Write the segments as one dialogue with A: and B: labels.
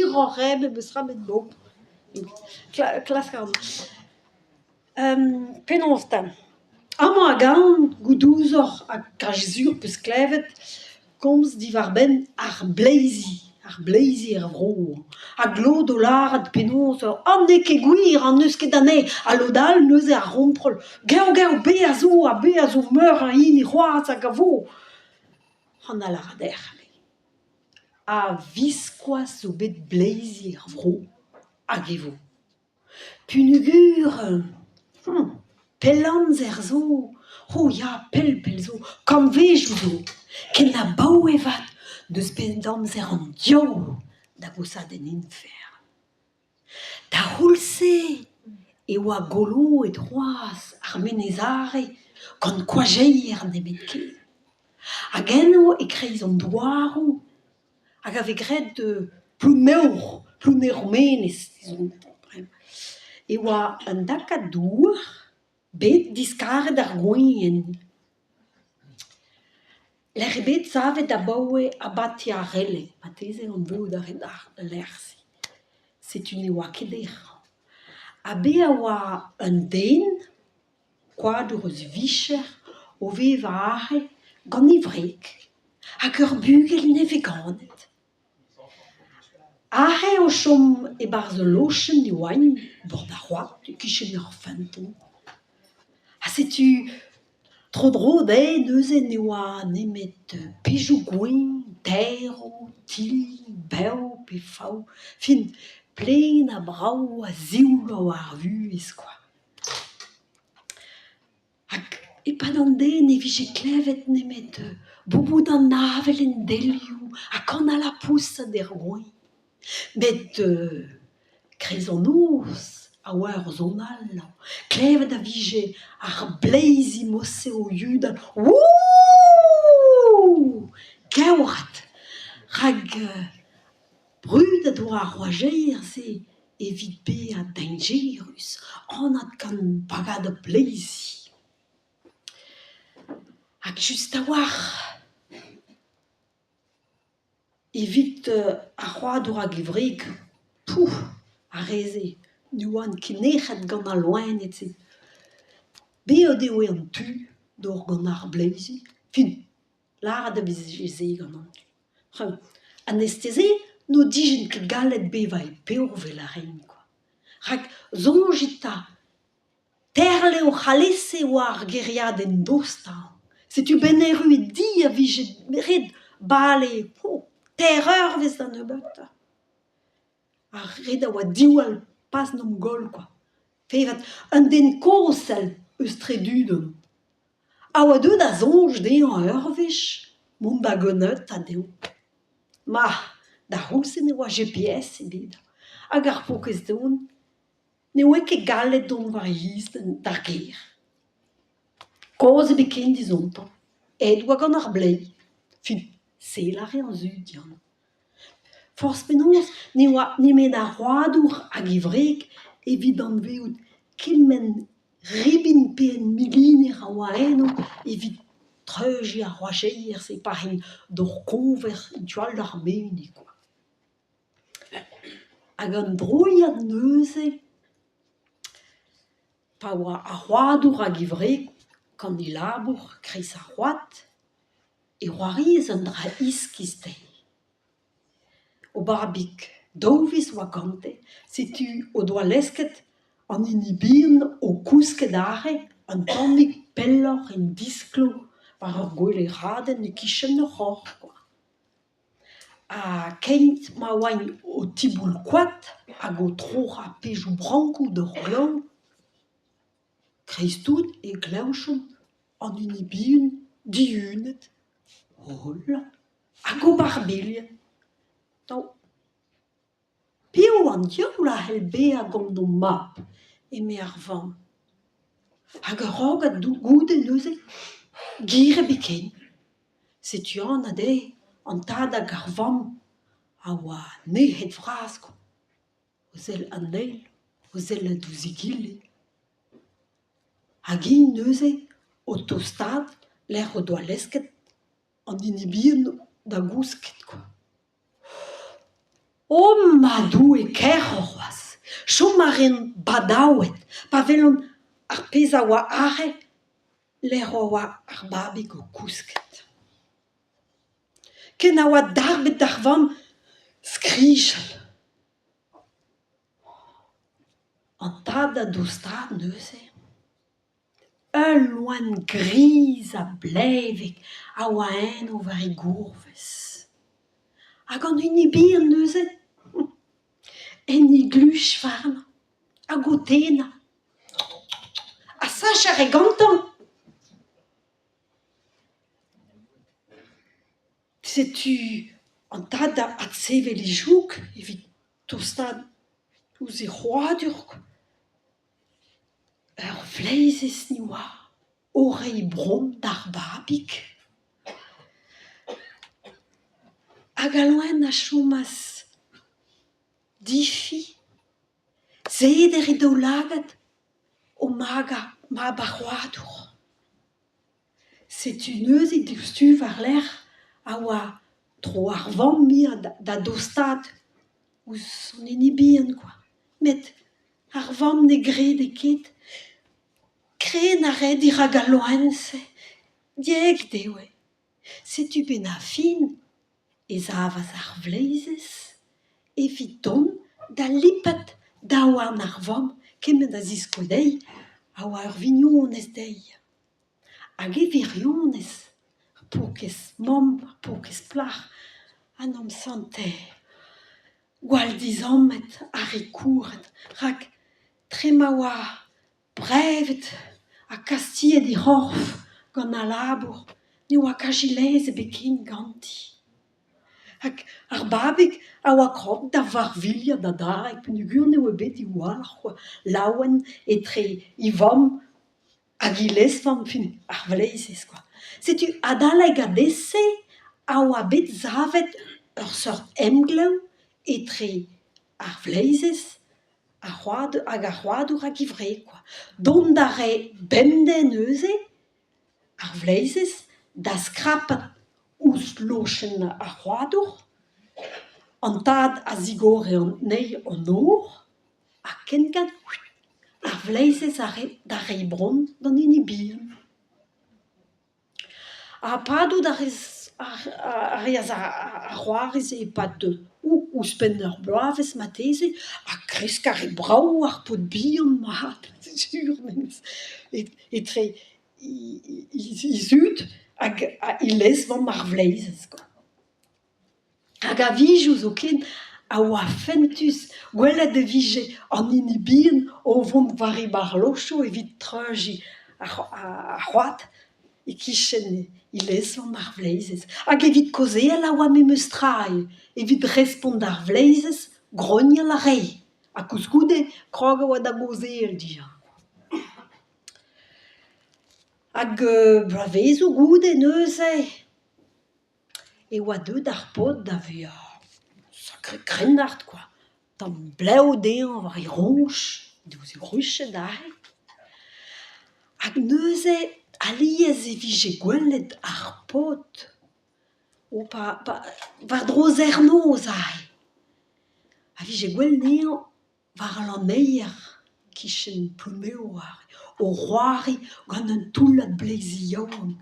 A: Hiroc'h eo memes tra met bon, klask a ran. Penaos 'ta ? Amañ hag ahont goude ouzhoc'h hag kazi sur 'peus klevet komz diwar-benn ar bleizi, ar bleizi er vro. Hag lod o lâret penaos ha n'eo ket gwir ha n'eus ket anezhe ha lod all neuze ar c'hontrol gaou gaou bezañ zo ha bezañ zo meur a hini c'hoazh hag a vo. An a lâr dec'h a-viskoazh zo bet bleizi er vro hag e vo. Peogwir pell amzer zo, oh ya pell-pell zo, kantvedoù zo, ken abaoe 'vat n'eus bet amzer an diaoul da goshaat en ifern. D'ar c'houlz-se e oa goloet c'hoazh ar Menez Are gant koajeier nemetken. Hag eno e-kreiz an douaroù hag a vez graet Plouneour, Plouneour-Menez e oa un takad douar bet diskaret ar gwiñvenn. Lec'h ebet savet abaoe abati ar Releg, marteze an dud a red ar lec'h-se. Setu ne oa ket dezhañ. Ha bez' a oa un den, koadour eus vicher, o vevañ aze gant e wreg hag ur bugel nevez-ganet. Aze o chom e-barzh ul lochenn e oaint bord ar c'hoad e-kichen ur feunteun. Ha setu tro-dro dezhe neuze ne oa nemet pezhioù gwin, derv, tilh, bev pe fav, fin plaen ha brav ha sioul a oa ar vuhez kwa. Hag e-pad an deiz ne vije klevet nemet bouboud an avel en delioù ha kan al lapoused er gwez. Met kreiz an noz a oa ur son all, klevet a vije ar bleizi mod-se o yudal Wouh ! Kevret ! Rak brudet oa ar c'hoajeier-se evit bezañ dañjerus, anat gant bagad bleizi. Hag just a-walc'h evit ar c'hoadour hag e wreg, pouf, ar re-se ne oant ket nec'het gant al loened-se. Bez' eo an tu d'ober gant ar bleizi, fin Lâret a vije se gant an dud. Anesteze n'o dijent ket gallet bevañ e peoc'h 'vel ar re kwa. Rak soñjit 'ta, Terle o c'halese oa ar gêriadenn dostañ. Setu 'benn erruet di a vije ret bale oh, teir eurvezh da nebeutañ. Ar ret a oa diwall pas 'n em goll kwa. Pevat, un den kozh sell eus Tredudon. A oa deuet da soñj dezhañ ur wech mont da geuneuta dezho. Ma, d'ar c'houlz-se ne oa GPS ebet hag ar paourkaezh don ne oa ket gallet dont war e giz d'ar gêr. Kaoz ebet ken dizontañ, aet oa gant ar bleiz. Fin, sell a rae an zud Yann. Forzh penaos ne oa nemet ar c'hoadour hag e wreg evit anvezout kement ribin pe un miliner a oa eno evit treuziñ ar c'hoajeier-se pa int d'hor koñvers en tu all d'ar menez kwa. Hag an droiad neuze pa oa ar c'hoadour hag e wreg gant e labour 'kreiz ar c'hoad e c'hoariez un dra iskis dezhi. O babig daou viz oa gante, setu o doa lesket an hini bihan o kousket aze un tammig pelloc'h en disklo war ur gwele raden e-kichen ur roc'h kwa. Ha keit ma oaint o tiboull koad hag o troc'hañ pezhioù brankoù d'ur glav, 'kreiz-tout e klevjont an hini bihan dihunet, holla hag ober bilhed. Daou. Piv an diaoul a c'hell bezañ gant ho mab ? eme ar vamm. Hag ur c'hrogad goude neuze, gwir ebet ken. Setu anat eo an tad hag ar vamm a oa nec'het bras kwa. O sell an eil, o sellet ouzh egile. Hag int neuze o tostaat lec'h o doa lesket an hini bihan da gousket kwa. O ma Doue, kaeroc'h c'hoazh ! Chom a ran badaouet pa welan ar pezh a oa aze lec'h a oa ar babig o kousket. Ken a oa darbet d'ar vamm skrijal. An tad da dostaat neuze. Ul loen griz ha blevek a oa eno war he gourvez. Hag an hini bihan neuze en e gluch warnañ hag o tennañ ha sachañ a rae gantañ. Setu an tad da adsevel e choug evit tostaat ouzh e c'hrouadur. Ur vleizez 'ni oa o reiñ bronn d'ar babig. Hag al loen a chomas difiñv, seder e daoulagad o magañ mab ar c'hoadour. Setu neuze diouzhtu war-lerc'h a oa tro ar vamm bihan da dostaat ouzh an hini bihan kwa. Met ar vamm ne grede ket. Krenañ a rae dirak al loen-se. Diaes eo. Setu 'benn ar fin e savas ar vleizez evit dont da lipat daouarn ar vamm kement a ziskouez dezhi a oa ur vignonez dezhi. Hag e wirionez, ar paourkaezh mamm, ar paourkaezh plac'h a 'n em sante gwall dizammet ha rekouret rak tre ma oa brevet ha kastiet he c'horf gant al labour ne oa kazi laezh ebet ken ganti. Hag ar babig a oa krog da varvilhat adarre peogwir ne oa bet e-walc'h kwa, laouen etre e vamm hag he lez-vamm, fin ar vleizez kwa. Setu adalek a-bezh-se a oa bet savet ur seurt emglev etre ar vleizez ar c'hoad hag ar c'hoadour hag e wreg kwa. Dont a rae bemdez neuze ar vleizez da skrapat ouzh lochenn ar c'hoadour. An tad a zigore anezhi an nor ha kenkent ar vleizez a rae da reiñ bronn d'an hini bihan. Ha padout a rez a reas ar c'hoari-se e-pad ouzhpenn ur bloavezh marteze ha kresk a rae brav ar paotr bihan mat sur memes etre he zud hag he lez-vamm ar vleizez kwa. Hag a-wezhioù zoken a oa fentus, gwelet e vije an hini bihan o vont war e barlochoù evit treuziñ ar c'hoad e-kichen e lez-vamm ar vleizez. Hag evit kaozeal a oa memes tra ivez, evit respont d'ar vleizez, grognal a rae ha koulskoude krog e oa da gaozeal dija. Hag bloavezhioù goude neuze E oa deuet ar paotr da vezañ sakre krennard kwa, tamm blev dezhañ war e roñj, diouzh e ruched aze. Hag neuze alies e vije gwelet ar paotr o pa pa war-dro serr-noz aze, a vije gwelet anezhañ war al lanneier e-kichen Plouneour o c'hoari gant un toullad bleizi yaouank.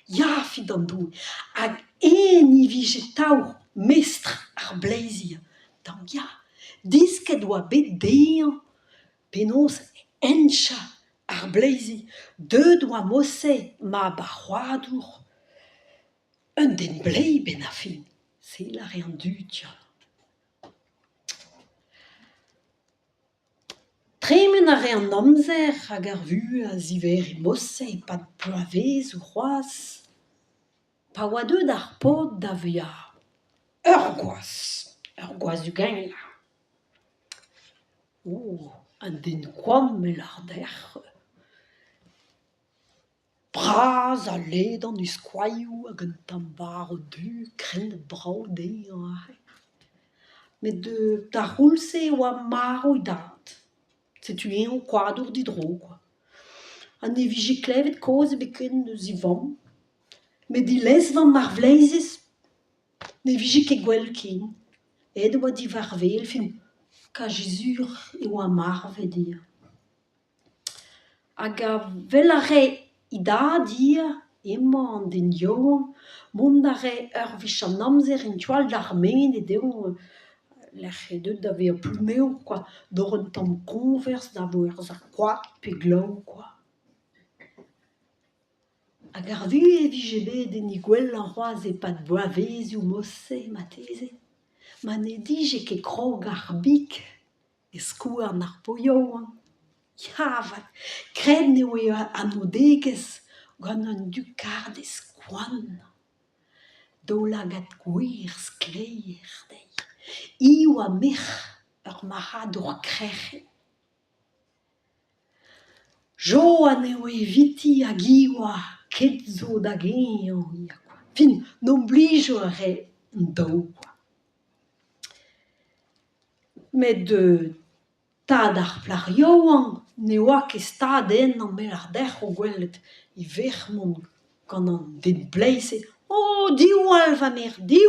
A: Ya, fidamdoue ! Hag eñ e vije atav mestr ar bleizi. Tamm ya, desket e oa bet dezhañ penaos henchañ ar bleizi. Deuet e oa mod-se mab ar c'hoadour, un den bleiz 'benn ar fin, se 'lâre an dud ya. Tremen a rae an amzer hag ar vuhez a zivere mod-se e-pad bloavezhioù c'hoazh pa oa deuet ar paotr da vezañ ur gwaz, ur gwaz ugent. Oh, un den koant me 'lâr deoc'h. Bras ha ledan e skoaioù hag un tamm barv du krennet brav dezhañ aze. Met d'ar c'houlz-se e oa marv e dad. Setu eñ koadour didro kwa. Ha ne vije klevet kaoz ebet ken eus e vamm. Met e lez-vamm ar vleizez ne vije ket gwell ken. Aet e oa diwar wel, enfin kazi sur e oa marvet ivez. Hag well a rae e dad ivez emañ an den yaouank mont a rae ur wech an amzer en tu all d'ar menez dezhañ lec'h eo deuet da vezañ Plouneour kwa, d'ober un tamm koñvers da werzhañ koad pe glaou kwa. Hag ar vuhez e vije bet en he gwellañ c'hoazh e-pad bloavezioù mod-se marteze ma n'he dije ket krog ar big e skouarn ar paotr yaouank. Ya 'vat, graet e oa anaoudegezh gant un dukadez koant, daoulagad gwer sklaer dezhi. Hi a oa merc'h ur marc'hadour krec'hin. Joa e oa eviti hag hi oa ket zo da eñ kwa. Fin en em blijout a rae an daou kwa. Met tad ar plac'h yaouank ne oa ket stad ennañ me 'lâr deoc'h o welet e verc'h mont gant an den bleiz-se. Oh, diwall va merc'h, diwall !